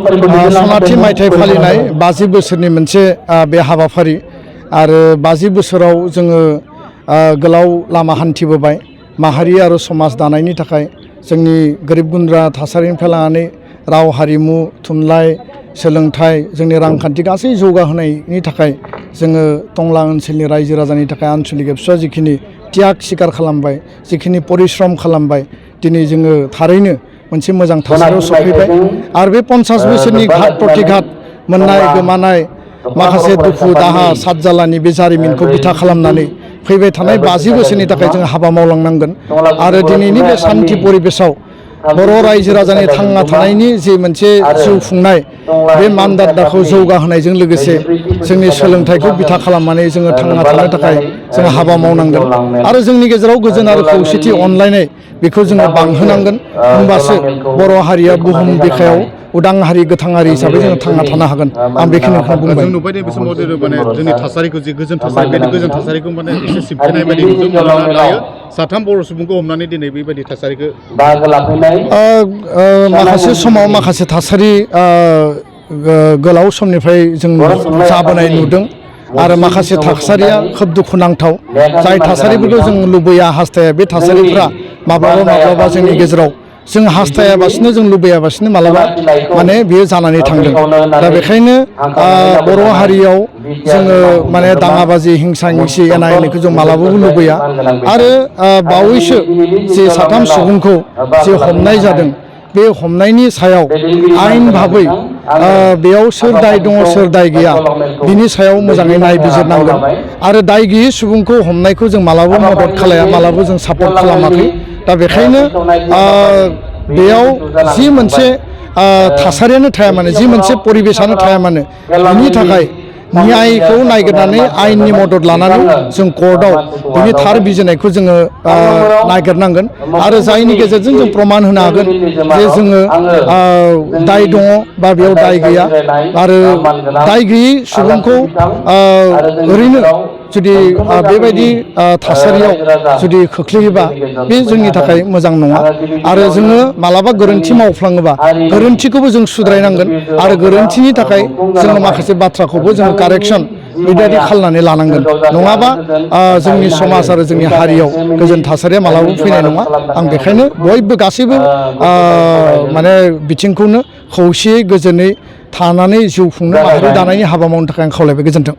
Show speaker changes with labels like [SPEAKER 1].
[SPEAKER 1] सनाथि मायथाइ फालिनाय 50 बोसोरनि मोनसे बे हाबाफारि आरो 50 बोसोराव जोङो गोलाव लामा हान्थिबोबाय माहारि आरो समाज दानायनि थाखाय जोंनि गोरिब गुन्द्रा थासारिनिफ्राय लानानै राव हारिमु थुनलाइ सोलोंथाइ जोंनि रांखान्थि गासै जौगाहोनायनि थाखाय जोङो टंला ओनसोलनि रायजो राजानि थाखाय आन्चलिक एबसुआ जिखिनि त्याग स्वीकार खालामबाय जिखिनि परिश्रम खालामबाय दिनै जोङो थारैनो मोनसे मोजां थासारियाव सफैबाय आरो बे 50 बोसोरनि घात प्रतिघात मोननाय गोमानाय माखासे दुखु दाहा सातजालानि बे जारिमिनखौ बिथा खालामनानै फैबाय थानाय 50 बोसोरनि थाखाय जों हाबा मावलांनांगोन आरो दिनैनि बे सान्थि परिबेशआव बर' रायजो राजानि थांना थानायनि जे मोनसे जिउ खुंनाय बे मानदान्दाखौ जौगाहोनायजों लोगोसे जोंनि सोलोंथाइखौ बिथा खालामनानै जोङो थांना थानो थाखाय जों हाबा मावनांगोन आरो जोंनि गेजेराव गोजोन आरो खौसेथि अनलायनाय बेखौ जोङो बांहोनांगोन होमबासो बर' हारिया बुहुम बिखायाव उदां हारि गोथां हारि हिसाबै जोङो थांना थानो हागोन आं बेखिनिखौ बुंबाय
[SPEAKER 2] जों नुबाय बे समाव माने जोंनि थासारिखौ जे गोजोन थासारि बे गोजोन थासारिखौ माने एसे सिबथेनाय बायदि नुदों मानोना दायो साथाम बर' सुबुंखौ हमनानै दिनै बेबायदि थासारिखौ
[SPEAKER 1] माखासे समाव माखासे थासारि गोलाव समनिफ्राय जों जाबोनाय नुदों आरो माखासे थासारिया खोब दुखुनांथाव जाय थासारिफोरखौ जों लुबैया हास्थाया बे थासारिफ्रा माब्लाबा जोंनि गेजेराव जों हास्थायाबासिनो जों लुबैयाबासिनो मालाबा माने बेयो जानानै थांदों दा बेखायनो बर' हारियाव जोङो माने दाङाबाजि हिंसा हिंसि एना एनिखौ जों मालाबाबो लुबैया आरो बावैसो जे साथाम सुबुंखौ जे हमनाय जादों बे हमनायनि सायाव आयेन भाबै बेयाव सोर दाय दङ सोर दाय गैया बिनि सायाव मोजाङै नायबिजिरनांगोन आरो दाय गैयै सुबुंखौ हमनायखौ जों मालाबाबो मदद खालाया मालाबाबो जों सापर्ट खालामाखै दा बेखायनो बेयाव जि मोनसे थासारियानो थाया मानो जि मोनसे परिबेसानो थाया मानो बिनि थाखाय न्यायखौ नागिरनानै आयेननि मदद लानानै जों कर्टआव बिनि थार बिजिरनायखौ जोङो नागिरनांगोन आरो जायनि गेजेरजों जों प्रमान होनो हागोन जे जोङो दाय दङ बा बेयाव दाय गैया आरो दाय गैयै सुबुंखौ ओरैनो जुदि बेबायदि थासारियाव जुदि खोख्लैयोबा बे जोंनि थाखाय मोजां नङा आरो जोङो मालाबा गोरोन्थि मावफ्लाङोबा गोरोन्थिखौबो जों सुद्रायनांगोन आरो गोरोन्थिनि थाखाय जोङो माखासे बाथ्राखौबो जोङो कारेक्सन बेबायदि खालामनानै लानांगोन नङाबा जोंनि समाज आरो जोंनि हारियाव गोजोन थासारिया मालाबाबो फैनाय नङा आं बेखायनो बयबो गासैबो माने बिथिंखौनो खौसेयै गोजोनै थानानै जिउ खुंनो माहारि दानायनि हाबा मावनो थाखाय आं खावलायबाय गोजोन्थों।